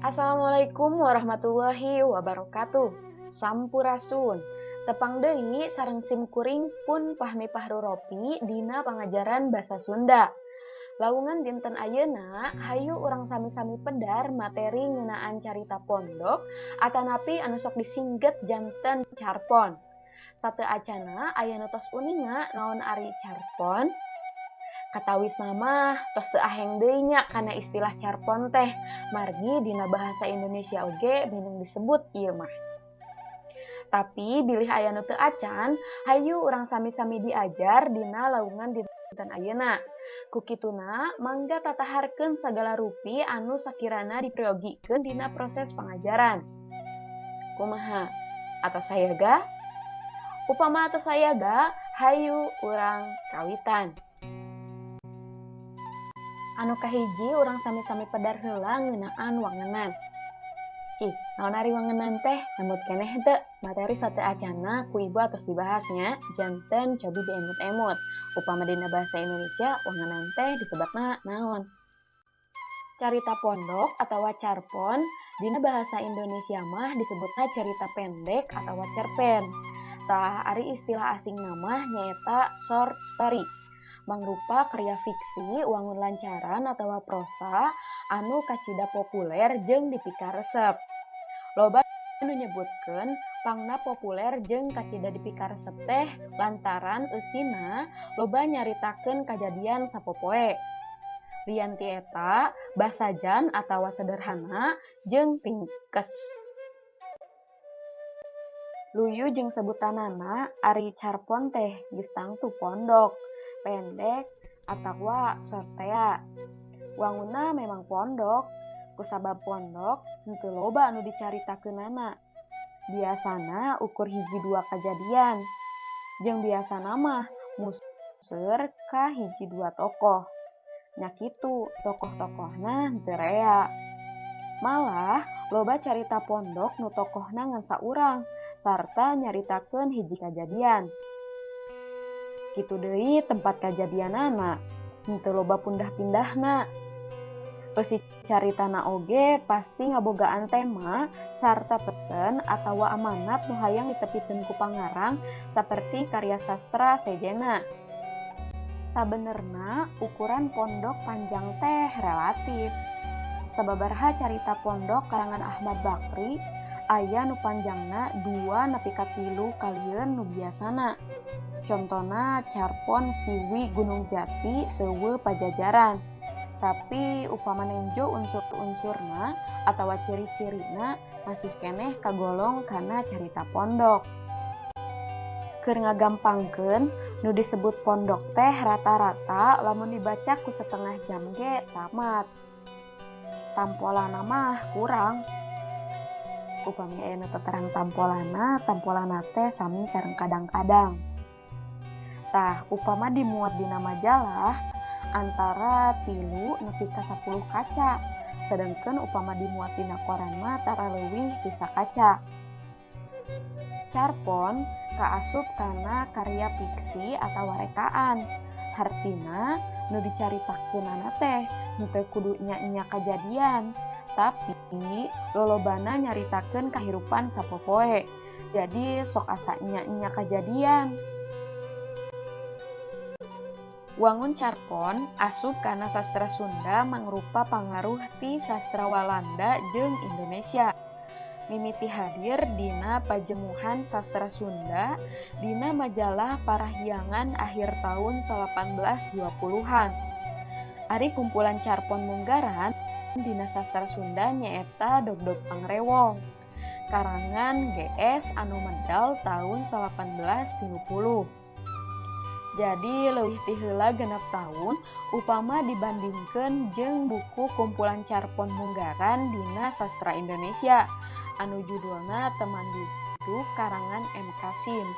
Assalamualaikum warahmatullahi wabarakatuh. Sampurasun. Tepang deui sareng simkuring pun Fahmi Fahruropi dina pangajaran basa Sunda. Lawungan dinten ayeuna hayu urang sami-sami pedar materi ngeunaan carita pondok atanapi anu sok disingget janten carpon. Sateu acana aya nu tos uninga naon ari carpon? Katawisna mah tos teu aheng deui nya kana istilah carpon teh, margi dina bahasa Indonesia oge mindeng disebut ieu mah. Tapi bilih aya nu teu acan, hayu urang sami-sami diajar dina lawungan dinten ayeuna. Ku kituna mangga tataharkeun sagala rupi anu sakirana diperyogikeun dina proses pangajaran. Kumaha? Atos sayaga? Upama atos sayaga, hayu urang kawitan. Anu kahiji urang sami-sami pedar heula ngeunaan wangenan. Cih, naon ari wangenan teh? Nembut keneh henteu? Materi sateu acana ku ibu atos dibahas nya, janten cobi diemut-emut. Upama dina bahasa Indonesia wangenan teh disebatna naon? Carita pondok atawa carpon dina bahasa Indonesia mah disebutna carita pendek atawa cerpen. Tah ari istilah asingna mah nyaeta short story. Mangrupa karya fiksi wangun lancaran atawa prosa anu kacida populer jeung dipikaresep. Loba nu nyebutkeun pangna populer jeung kacida dipikaresep teh lantaran eusina loba nyaritakeun kajadian sapopoe. Lian ti eta basajan atawa sederhana jeung ringkes. Luyu jeung sebutanana ari carpon teh geus tangtu pondok, pendek atawa sortea. Wangunna memang pondok, kusabab pondok henteu loba anu dicaritakeunana. Biasana ukur hiji dua kajadian, jeung biasana mah museur ka hiji dua tokoh. Nya kitu tokoh-tokohna henteu rea. Malah loba carita pondok nu tokohna ngan saurang sarta nyaritakeun hiji kajadian. Kitu deui tempat kajadianana, henteu loba pundah-pindahna. Eusi caritana oge pasti ngabogaan tema sarta pesen atawa amanat nu hayang ditepikeun ku pangarang saperti karya sastra sejenna. Sabenerna ukuran pondok panjang teh relatif. Sababaraha carita pondok karangan Ahmad Bakri aya nu panjangna 2 nepi ka 3 kalieun nu biasana. Contona carpon Siwi Gunung Jati Sewe Pajajaran. Tapi upama nenjo unsur-unsurna atawa ciri-cirina masih keneh kagolong kana carita pondok. Keur ngagampangkeun nu disebut pondok teh rata-rata lamun dibaca ku setengah jam ge tamat. Tampolana mah kurang. Upami aya nu terang tampolana, tampolana teh sami sareng kadang-kadang. Tah, upama dimuat dina majalah antara 3 nepi ka 10 kaca, sedengkeun upama dimuat dina koran mah tara leuwih ti sakaca. Carpon kaasup kana karya fiksi atawa rekaan. Hartina nu dicaritakeunana teh henteu kudu nya-nya kajadian, tapi lolobana nyaritakeun kahirupan sapopoe. Jadi sok asa nya-nya kajadian. Wangun carpon asup kana sastra Sunda mangrupa pangaruh ti sastra Walanda jeung Indonesia. Mimiti hadir dina pajemuhan sastra Sunda dina majalah Parahyangan akhir tahun 1820-an. Ari kumpulan carpon munggaran dina sastra Sunda nyaeta Dogdog Pangrewong karangan GS anu medal tahun 1830. Jadi leuwih ti heula 6 tahun upama dibandingkeun jeung buku kumpulan carpon munggaran dina sastra Indonesia anu judulna Teman Duduk karangan M. Kasim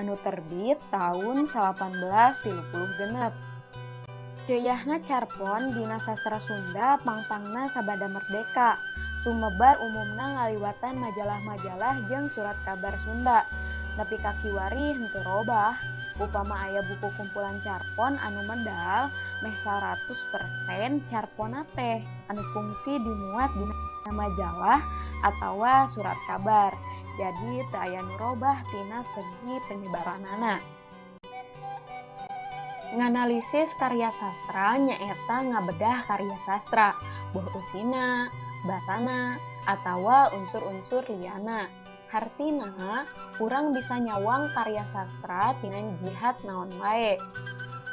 anu terbit tahun 1836. Ceyahna carpon dina sastra Sunda pangpangna sabada merdeka, sumebar umumna ngaliwatan majalah-majalah jeung surat kabar Sunda, nepi ka kiwari henteu robah. Upama aya buku kumpulan carpon anu medal meh 100% carponna teh anu kungsi dimuat dina majalah atawa surat kabar. Jadi teu aya nu robah tina segi penyebaranana. Nganalisis karya sastra nyaeta ngabedah karya sastra, boh eusina, basana, atawa unsur-unsur liyana. Hartina, urang bisa nyawang karya sastra tina jihat naon wae.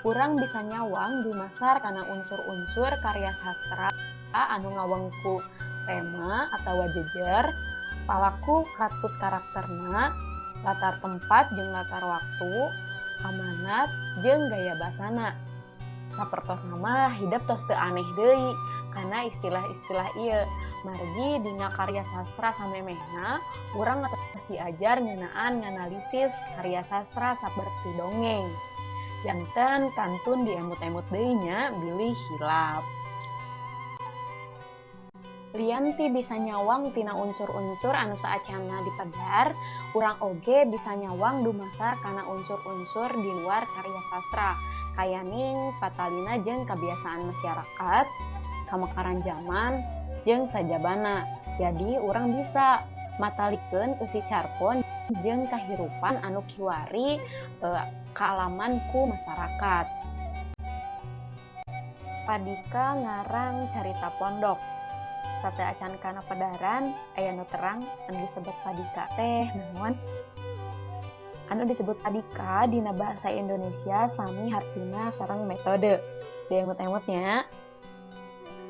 Urang bisa nyawang dumasar kana unsur-unsur karya sastra anu ngawengku tema atawa jejer, palaku katut karakterna, latar tempat jeung latar waktu, amanat jeung gaya basana. Sapertosna mah hidep tos teu aneh deui kana istilah-istilah ieu. Margi dina karya sastra samemehna urang tos diajar ngeunaan nganalisis karya sastra saperti dongeng. Janten kantun diemut-emut deui nya bilih hilap. Lian ti bisa nyawang tina unsur-unsur anu saacana dipedar, urang oge bisa nyawang dumasar kana unsur-unsur di luar karya sastra, kayaning patalina jeung kebiasaan masyarakat, kamekaran zaman, jeung sajabana. Jadi urang bisa matalikeun eusi carpon jeung kahirupan anu kiwari kaalaman ku masyarakat. Padika ngarang carita pondok. Sateuacan kana pedaran aya nu terang anu disebut padika teh naon? Anu disebut padika dina bahasa Indonesia sami hartina sareng metode. Diemut-emutnya.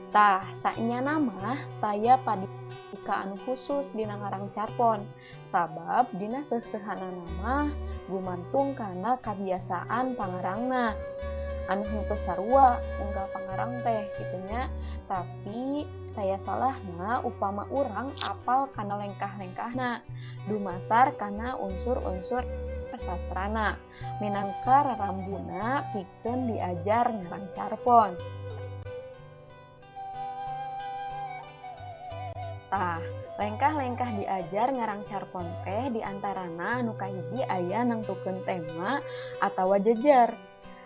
Tah, saenyana mah taya padika anu khusus dina ngarang carpon. Sabab dina seuseuhanana mah gumantung kana kabiasaan pangarangna. Anu henteu sarua unggal pangarang teh kitu nya, tapi taya salahna upama urang apal kana lengkah-lengkahna dumasar kana unsur-unsur sastrana minangka rarambuna pikeun diajar ngarang carpon. Tah, lengkah-lengkah diajar ngarang carpon teh diantarana anu kahiji aya nangtukeun tema atawa jejer.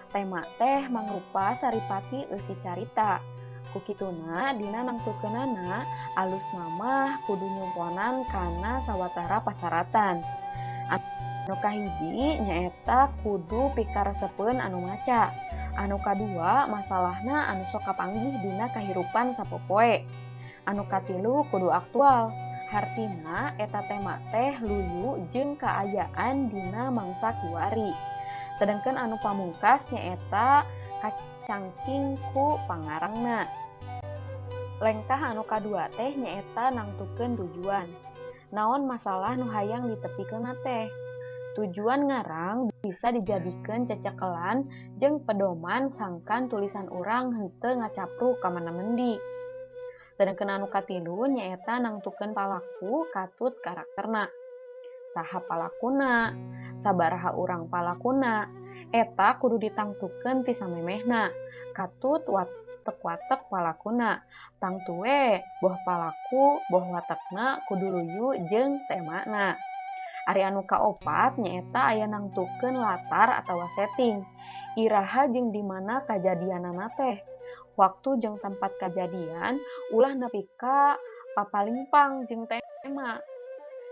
Tema teh mangrupa saripati eusi carita. Ku kituna dina nangtukeunana alusna mah kudu nyumponan kana sawatara pasaratan. Anu kahiji nyaeta kudu pikaresepeun anu maca. Anu kadua masalahna anu sok kapanggih dina kahirupan sapopoe. Anu katilu kudu aktual. Hartina eta tema teh luyu jeung kaayaan dina mangsa kiwari. Sedangkan anu pamungkas nyaeta kacangking ku pangarangna. Lengkah anu kadua teh nyaeta nangtukeun tujuan. Naon masalah nu hayang ditepikeun teh. Tujuan ngarang bisa dijadikeun cecekelan jeung pedoman sangkan tulisan urang henteu ngacapru ka mana mendi. Sedangkan anu katilu nyaeta nangtukeun palaku katut karakterna. Saha palakuna, sabaraha urang palakuna, eta kudu ditangtukeun ti samemehna, katut watek-watek palakuna, tangtu we boh palaku boh watekna kudu luyu jeung temana. Ari anu kaopat nyaeta aya nangtukeun latar atawa setting, iraha jeung di mana kajadianana teh, waktu jeung tempat kajadian ulah nepi ka papalingpang jeung tema.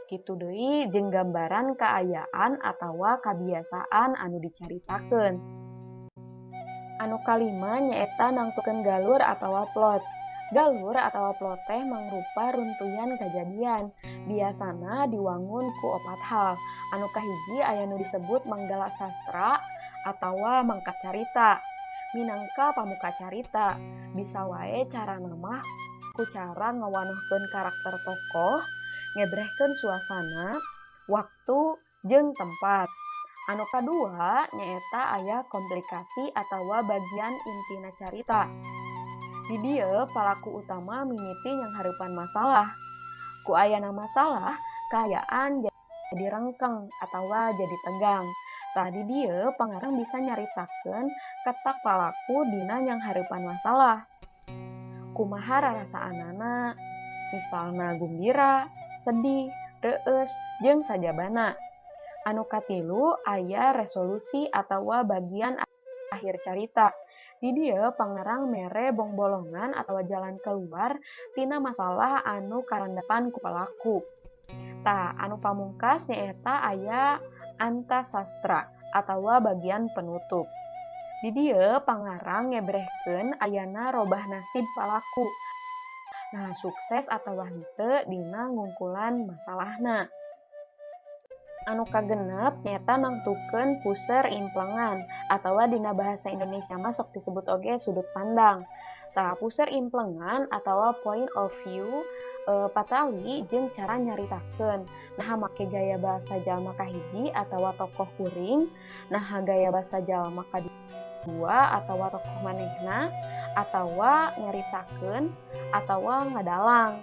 Kitu deui jeung gambaran kaayaan atawa kabiasaan anu dicaritakeun. Anu kalima nyaeta nangtukeun galur atawa plot. Galur atawa plot teh mangrupa runtuyan kajadian. Biasana diwangun ku opat hal. Anu kahiji aya nu disebut manggala sastra atawa mangkat carita. Minangka pamuka carita. Bisa wae carana mah ku cara ngawanohkeun karakter tokoh, ngebrehkeun suasana, waktu, jeung tempat. Anu kadua nyaeta aya komplikasi atawa bagian intina carita. Di dieu palaku utama mimiti nyanghareupan masalah. Ku ayana masalah, kaayaan jadi rengkeng atawa jadi tegang. Tah di dieu pangarang bisa nyaritakeun ketak palaku dina nyanghareupan masalah. Kumaha rarasaanana, misalna gumbira, sedih, reueus, jeung sajabana. Anu katilu aya resolusi atawa bagian akhir carita. Di dieu pangarang mere bongbolongan atawa jalan keluar tina masalah anu karandapan ku palaku. Tah, anu pamungkas nyaeta aya antasastra atawa bagian penutup. Di dieu pangarang ngebrehkeun ayana robah nasib palaku. Nah, sukses atawa henteu dina ngungkulan masalahna. Anu kagenep nyaeta nangtukeun puser implengan atawa dina bahasa Indonesia mah sok disebut oge sudut pandang. Tah, puser implengan atawa point of view patali jeung cara nyaritakeun. Naha make gaya bahasa jalma kahiji atawa tokoh kuring, naha gaya bahasa jalma kadua atawa tokoh manehna, atawa nyaritakeun atawa ngadalang.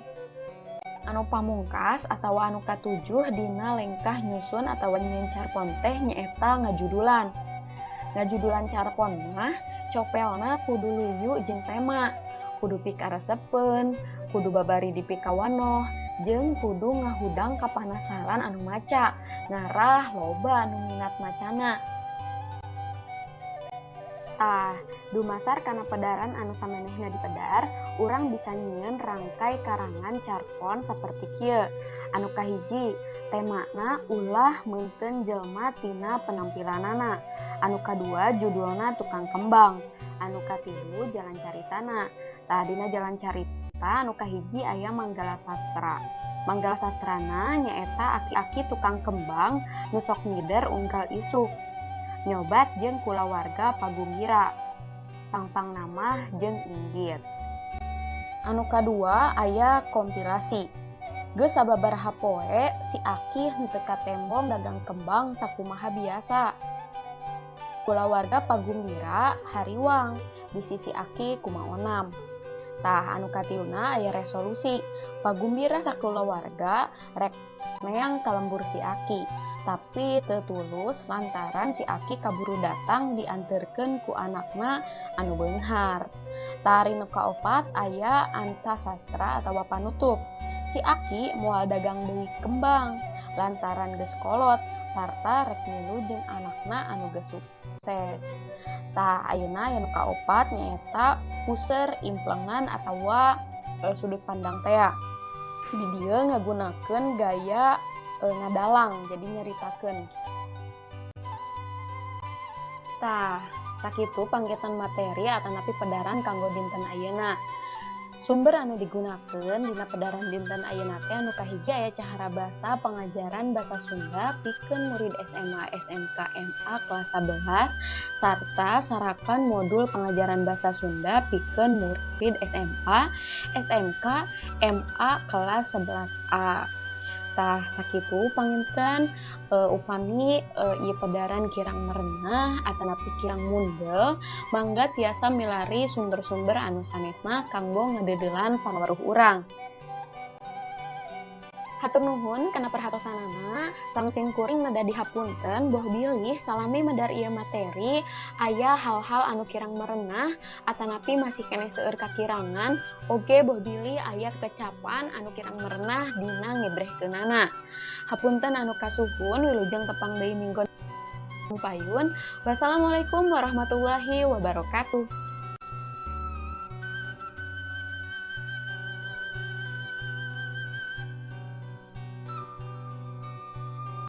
Anu pamungkas atawa anu katujuh dina lengkah nyusun atawa nyieun carpon teh nyaeta ngajudulan. Ngajudulan carpon mah copelna kudu luyu jeung tema, kudu pikaresepeun, kudu babari dipikawanoh, jeung kudu ngahudang kapanasaran anu maca, ngarah loba anu minat macana. Tah, dumasar kana pedaran anu samenehna dipedar, urang bisa nyieun rangkai karangan carpon saperti kieu. Anu kahiji, temana ulah meunteun jelema tina penampilanana. Anu kadua judulna Tukang Kembang. Anu katilu jalan caritana. Tah, dina jalan carita anu kahiji aya Manggala Sastra. Manggala Sastrana nyaeta aki-aki tukang kembang nu sok ngider unggal isuk. Nyobat jeung kulawarga Pagumbira, pangpang namah jeung inggit. Anu kadua aya kompilasi. Geus sababaraha poe si Aki henteu katembong dagang kembang sakumaha biasa. Kulawarga Pagumbira hariwang di sisi Aki kumaonam. Tah, anu katiluna aya resolusi. Pagumbira sakulawarga rek neang ka lembur si Aki, tapi teu tulus lantaran si Aki kaburu datang dianterkeun ku anakna anu beunghar. Tah, nu kaopat aya antasastra atawa panutup. Si Aki moal dagang deui kembang lantaran geus kolot sarta rek milu jeung anakna anu geus sukses. Tah, ayeuna anu kaopat nyaeta puser implengan atawa sudut pandang tea. Di dieu ngagunakeun gaya ngadalang, jadi nyaritakeun. Tah, sakitu panggitan materi atanapi pedaran kanggo dinten ayeuna. Sumber anu digunakeun dina pedaran dinten ayeuna teh anu kahiji aya Cahara Basa Pengajaran Basa Sunda pikeun murid SMA, SMK, MA kelas 11 sarta sarakan modul pengajaran basa Sunda pikeun murid SMA, SMK, MA kelas 11A. Tah, sakitu panginten upami ieu pedaran kirang merenah atanapi kirang mundel, mangga tiasa milari sumber-sumber anu sanesna kanggo ngadeudeulan pangaweruh urang. Hatur nuhun kana perhatosanana, sareng sim kuring meda dihapunten boh bilih salami medar ieu materi aya hal-hal anu kirang merenah atanapi masih keneh seueur kakirangan, oge boh bilih aya kecapan anu kirang merenah dina ngebrehkeunana. Hapunten anu kasuhun, wilujeng tepang deui minggon payun. Wassalamualaikum warahmatullahi wabarakatuh.